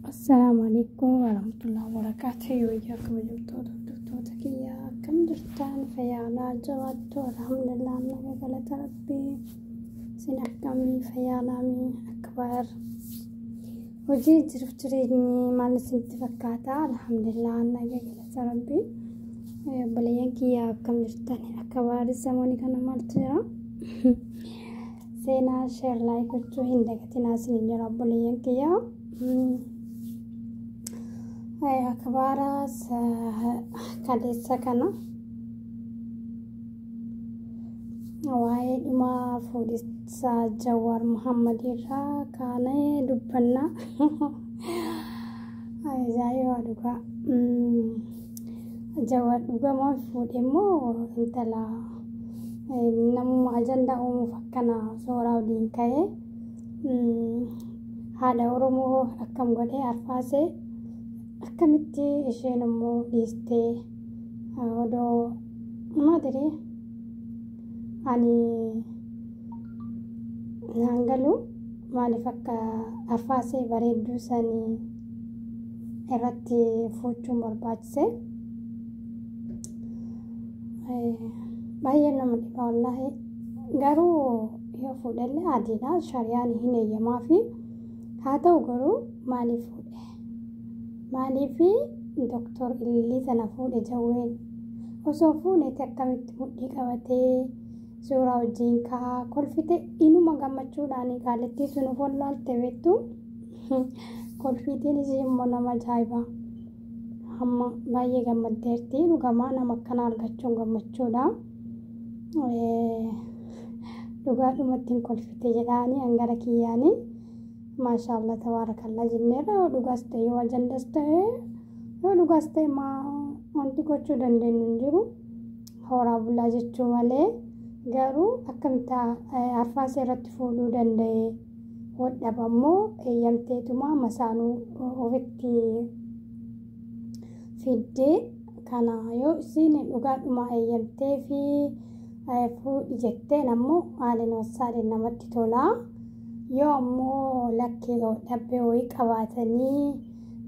Assalaamu alaikum warahmatullahi wabarakatuh. Wayyaa kabajamtoota hordoftoota kiyya, akkam jirtan? Fayyaadhaa? Jabaattu? Alhamdulillah, naga, galata rabbii. Isin akkamii? Fayyaadhaamii? Akka baar hojii jiruuf jireenyi maal isinitti fakkaata? Alhamdulillah, naga, galata rabbii. Obboleeyyan kiyya, akkam jirtan? Akka baarii zamoonii kana maaltu jira? Seenaa share, like gochuu hin dagatinaa isiniin jira, obboleeyyan kiyya. Akbaara kaleessa kana waa'ee dhuma fuudhisaa Jawaar Muhammad irraa kaanee dubbanna. Ajaa'iba dhugaa. Jawaar dhugamaa fuudhe immoo intala namuma ajandaa uumuuf akkana suuraa waliin ka'ee haadha Oromoo akkam godhee arfaasee, akkamitti isheen immoo dhiistee odoo maadiri ani naan galu, maaliif akka arfaasee bareedduu sanii irratti fuuchuun barbaachise? Baay'ee nama dhiba wallaahi. Garuu yoo fuudhellee adiidha, shariyaan hin eeyyamaa fi haa ta'u, garuu maaliif fuudhe? Maaliif Doktor Ilillii sana fuudhe Jawween? Osoo fuuneeti akkamitti mudhii qabatee suuraa wajjin ka'aa kolfite? Inuma gammachuudhaan qaalittii sun of wallaalte beektu. Kolfiitiin isii immoo nama ajaa'iba. Hamma baay'ee gammaddeerti. Dhugamaa nama akkana argachuun gammachuudha. Dhugaadhumatti hin kolfite jedhaanii hangara kiyyaanii. Maashaallah, tabaarakallaa jenneerra. Yoo dhugaas ta'e, yoo ajandas ta'e, yoo dhugaas ta'e, maa wanti gochuu dandeenyu hin jiru. Horaa bulaa jechuu malee. Garuu akkamitti arfaasee irratti fuudhuu danda'e? Wadhaba immoo eeyyamteetuma masaanuu ofitti fiddee kana, yoo isiin dhugaadhuma eeyyamtee fi fuudhi jetteen ammoo haalin wassaaleen namatti tola. Yoo ammoo lakkee dhabbee wayii qabaatanii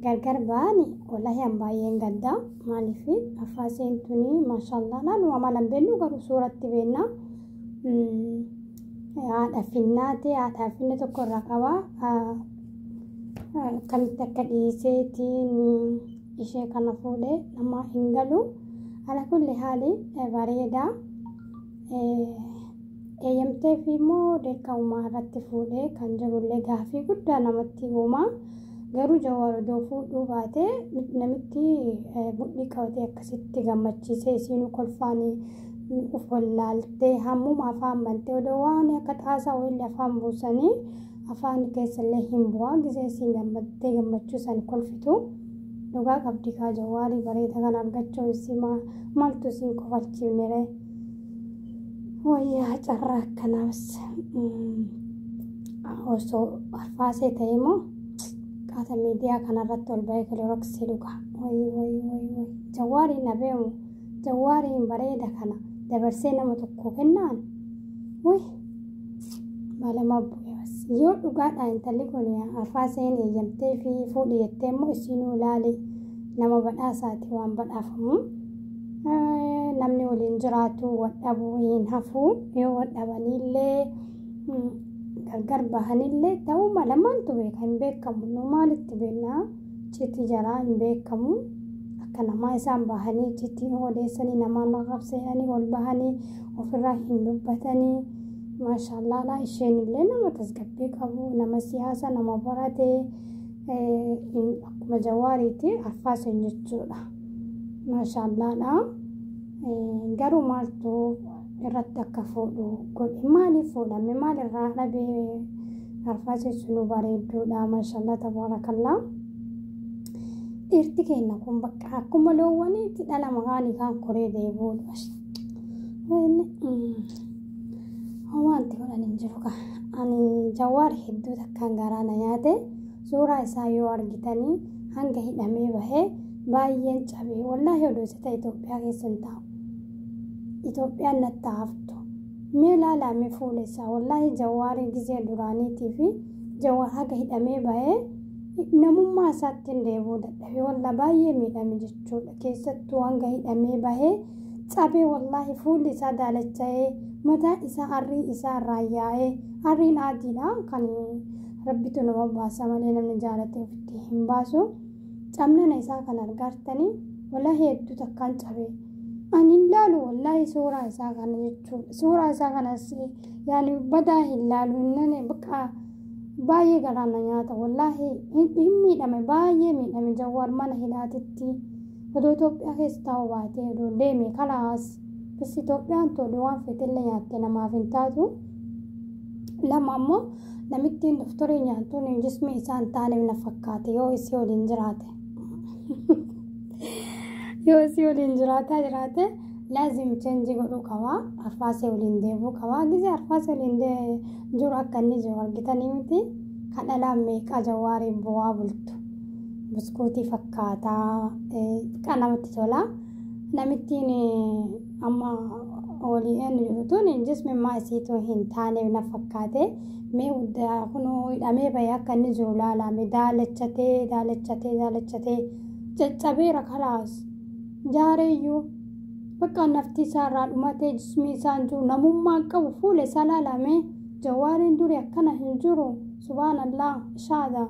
gargar ba'ani, wallahi an baay'een gadda. Maaliif arfaaseen tuni maashaallah naannoo amala hin beeknu, garuu suuratti beekna. Haadha finnaati, haadha finna tokko irraa qaba. Akkamitti akka dhiiseetiin ishee kana fuudhe nama hin galu. Ala kulli haali bareeda. Eeyyamtee fi immoo dirqamumaa irratti fuudhee kan jirullee gaafii guddaa namatti uuma. Garuu Jawaar odoo fuudhuu baate, namitti mudhii qabatee akkasitti gammachiisee, isiinuu kolfaanii uf wallaaltee, hammuma afaan bantee odoo waan akka xaasaa wayillee afaan buusanii afaan keessallee hin bu'aa gisee isiin gammaddee gammachuu sani kolfitu. Dhugaa qabdi kaa, Jawaarii bareeda kana argachuun isii maaltu isiin kofalchiifne ree? Wayyaa carraa akkanaas osoo arfaasee ta'e immoo qaata miidiyaa kanarratti ol bahee kiloroksii dhugaa. Wayi wayi wayi wayi, Jawaariin dhabeemu, Jawaariin bareeda kana dabarsee nama tokko kennaan, wuy maalama bu'e bas. Yoo dhugaadha intalli kun arfaaseen eeyyamtee fi fuudhi jettee immoo, isiinuu ilaali, nama badhaasaati waan badhaafamu. Namni waliin jiraatu wal dhabuu hin hafu. Yoo wal dhabaniillee, gargar bahanillee ta'uu mala. Maaltu beeka? Hin beekamu. Nu maalitti beekna? Citii jaraa hin beekamu. Akka namaa isaan bahanii citii odeessanii namaan arrabseedhanii ol bahanii ofirraa hin dubbatanii. Maashaallaadha, isheen illee nama tasgabbii qabu, nama siyaasa, nama barate akkuma Jawaariiti arfaaseen jechuudha. Maashaallaadha. Garuu maaltu irratti akka fuudhu godhe? Maaliif fuudhame? Maalirraa dhabee? Arfaasee sunuu bareedduudha. Maashaallah, tabaarakallaa. Dhiirti keenya kun bakka akkuma loowwaniitti dhala maqaan kaan koree deebi'uudha. Wanti godhan hin jiru ka. Ani Jawaar hedduu takkaan garaa na nyaate. Suuraa isaa yoo argitanii, hanga hidhamee bahee baay'een cabee. Wallaahi odoo isa ta'e Itoophiyaa keessa hin taa'u. Itoophiyaan natti haftu. Mee ilaalaa, mee fuula isaa. Wallaahi Jawaarii gizee duraaniitii fi Jawaar haga hidhamee bahee Namummaa isaatti hin deebi'uu dadhabe walla baay'ee miidhame jechuudha. Keessattuu hanga hidhamee bahee cabee wallaahi fuulli isaa daalacha'ee mataa isaa arrii isaa irraa yaa'ee arriin adiidha kan rabbitu nama baasa malee namni jaalatee ofitti hin baasu. Cabnana isaa kan argartanii wallaahi hedduu takkaan cabee. Ani hin laalu wallaahi suuraa isaa kana jechuudha. Suuraa isaa kanas yaani badaa hin laalu hin bakka baay'ee garaa na nyaata wallaahi hin miidhame baay'ee miidhame Jawaar mana hidhaatitti odoo Itoophiyaa keessa taa'u baatee odoo deeme kalaas bas Itoophiyaan tole waan feetellee nyaatte namaaf hin taatu. Lama ammoo namittiin doftorii nyaatuun jismi isaa hin taaneef na fakkaate yoo isii waliin jiraate. Yoo isii waliin jiraataa jiraate laazim change godhuu qaba. Arfaasee waliin deebuu qaba. Gizee arfaasee waliin jiru akka inni jiru argitanii miti. Kan dhalaan meeqaa Jawaariin bu'aa bultu. Buskuutii fakkaataa xiqqaa namatti tola. Namittiin amma walii eenyu jiru tun jismimmaa isiitu hin taaneef na fakkaate. Mee kunoo hidhamee bahee akka inni jiru laalame daalachatee daalachatee daalachatee caccabeera kalaas. Jaareeyyuu bakka nafti isaa irraa dhumatee jismi isaa hin jiru namummaa qabu fuula isaa laalame Jawaariin duri akkana hin jiru subhaanallah shaada.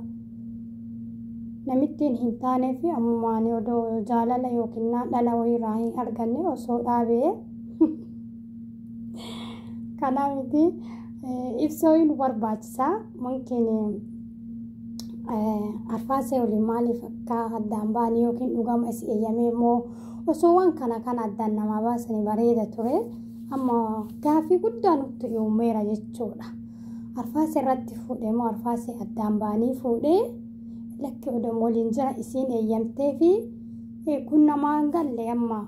Namittiin hin taanee fi ammumaan odoo jaalala yookiin dhala wayiirraa hin arganne osoo dhaabee. Kanaa miti ibsoo nu barbaachisaa mumkin arfaasee waliin maaliif akka addaan ba'anii yookiin dhugama is eeyyamee immoo osoo waan kana kana addaan namaa baasanii bareeda ture amma gaafii guddaa nutti uumeera jechuudha. Arfaasee irratti fuudhee moo arfaasee addaan ba'anii fuudhee lakki odoo waliin jira isiin eeyyamtee fi kun namaa hin galle amma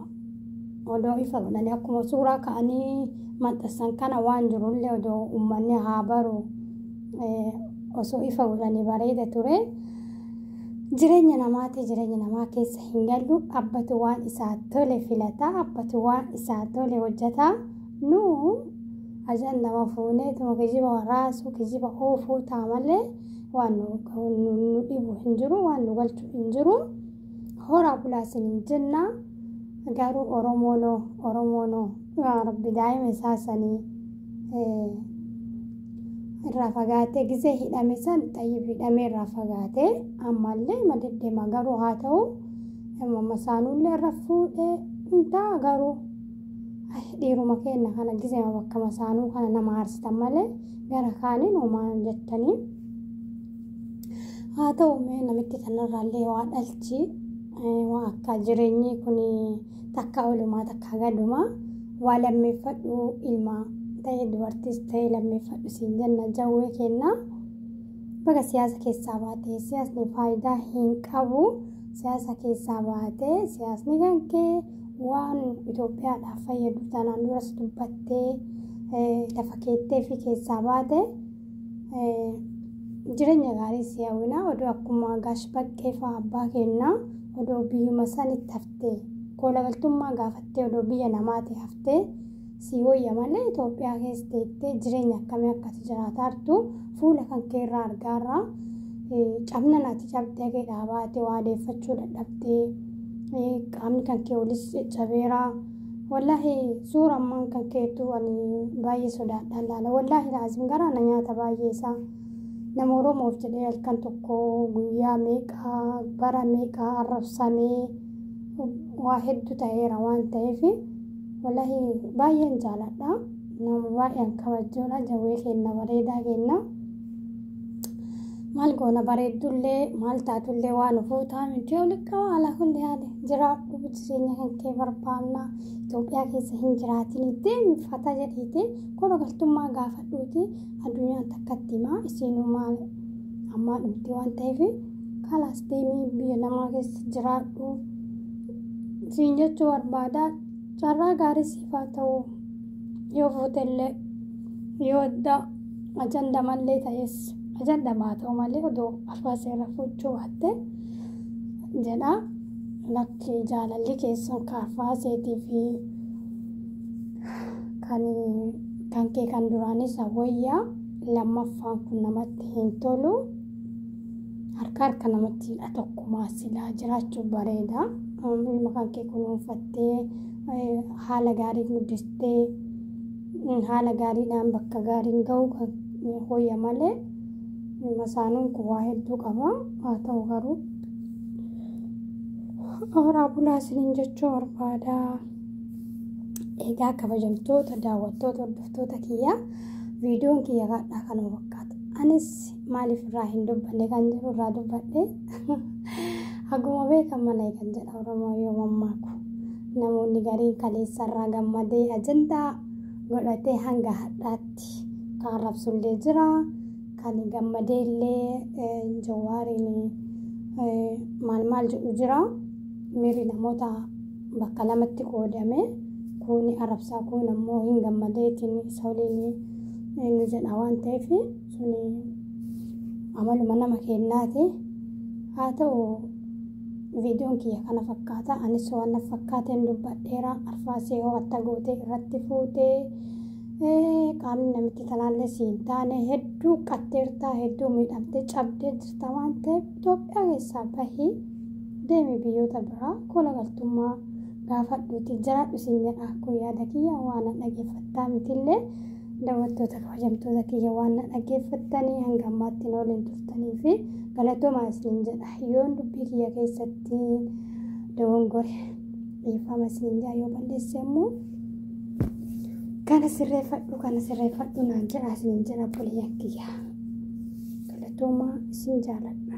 odoo ifa godhanii akkuma suuraa ka'anii maxxansan kana waan jirullee odoo uummanni haa baru osoo ifa godhanii bareeda ture. Jireenya namaati jireenya namaa keessa hin gallu abbatu waan isaa tole filata abbatu waan isaa tole hojjeta nu ajan nama fuunee tuma kijiba waraasu kijiba oofuu ta'a malee waan nu dhibu hin jiru waan nu galchu hin jiru horaa bulaa isin jenna garuu Oromoonoo Oromoonoo yaa rabbi daa'ima isaa sanii irraa fagaatee gizee hidhame san xayyib hidhamee irraa fagaatee ammallee ma deddeema garuu haa ta'u masaanuullee irra fuudhee hin ta'a garuu dhiiruma keenya kana gizee bakka masaanuu kana nama aarsitan malee gara kaaniin homaa jettanii haa ta'u mee namitti kanarraallee waa dhalchi waa akka jireenyi kun takka olumaa takka gadumaa waa lammeeffadhu ilmaa ta'e dubartiis ta'e lammeeffadhu siin jenna jawwee kenna. Baga siyaasa keessaa baatee siyaasni faayidaa hin qabu. Siyaasa keessaa baatee siyaasni kan kee waan Itoophiyaadhaaf fayyadu tanaan duras dubbattee lafa keettee fi keessaa baate jireenya gaarii si hawwina odoo akkuma gaash baqqee fa'aa abbaa kennaa odoo biyyuma sanitti haftee koolagaltummaa gaafattee odoo biyya namaati haftee si wayya malee Itoophiyaa keessa teettee jireenya akkamii akkati jiraataa jirtu fuula kan kee irraa argaarra cabna naati cabdee kee dhaabaate waa deeffachuu dadhabdee qaamni kan kee olis caccabeera. Wallaahi suura ammaan kan keetu ani baay'ee sodaadhaan laala. Wallaahi laazim garaa na nyaata baay'ee isaa. Nama Oromoof jedhee halkan tokko guyyaa meeqaa bara meeqaa arrabsamee waa hedduu ta'eera waan ta'eef wallaahi baay'een jaaladha. Nama baay'een kabajuudha jawwee kenna bareedaa kenna. Maal goona bareeddullee maal taatullee waan ufuutaa miti olii haala hundi haala jiraadhu jireenya kan kee barbaanna Itoophiyaa keessa hin jiraatin deemi fata jedhiiti kola galtummaa gaafadhuuti addunyaan takkatti himaa isiinuu maal ammaa dhumti waan ta'eef kalaas deemii biyya namaa keessa jiraadhu siin jechuu barbaada carraa gaarii siif haa ta'u yoo fuutellee yoo adda ajanda mallee ta'es. Ajanda haa ta'u malee odoo arfaasee irra fuuchuu baatte jedha. Lakki jaalalli keessan ka arfaaseetii fi kan kee kan duraanis wayyaa lammaffaan kun namatti hin tolu. Harka harka namatti hidha tokkumaa silaa jiraachuu bareeda. Ilma kan kee kunuunfattee haala gaariin guddistee haala gaariidhaan bakka gaariin ga'uu kan hoyya malee masaanuun kun waa hedduu qaba. Haa ta'u garuu horaa bulaa isiniin jechuu barbaada. Egaa kabajamtoota daawwattoota hordoftoota kiyyaa viidiyoon kiyya kaadhaa kanuma fakkaata. Anis maaliif irraa hin dubbanne kan jedhu irraa dubbadhe haguma beekan mana kan jedha Oromoo yoo mammaaku. Namoonni gariin kaleessa irraa gammadee ajandaa godhatee hanga hadhaatti kan arrabsullee jira. Kan gammadee illee Jawaariin maal maal jedhu jira. Miirri namoota bakka lamatti qoodame kun arrabsaa kun ammoo hin gammadeetiin isa waliin nu jedha waan ta'eef suni amaluma nama kennaati. Haa ta'u viidiyoon kiyya kana fakkaata. Anis waan na fakkaateen dubbadheera. Arfaasee hoo atta gootee irratti fuutee qaamni namitti tanaallee si hin taane hedduu qatteertaa hedduu miidhamtee cabdee jirta waan ta'eef Itoophiyaa keessaa bahii deemi biyyoota biraa kola galtummaa gaafadhuuti jiraadhu sin jedha. Kun yaada kiyya waan na dhageeffattaa mitillee daawwattoota kabajamtoota kiyya waan na dhageeffattanii hanga ammaatti na waliin turtanii fi galatoomaa isin jedha. Yoon dubbii kiyya keessatti dogongore dhiifama isin jedha yoo balleesse immoo kana sirreeffadhu kana sirreeffadhu naan jedha isin jedha obboleeyyan kiyya. Galatoomaa isin jaaladha.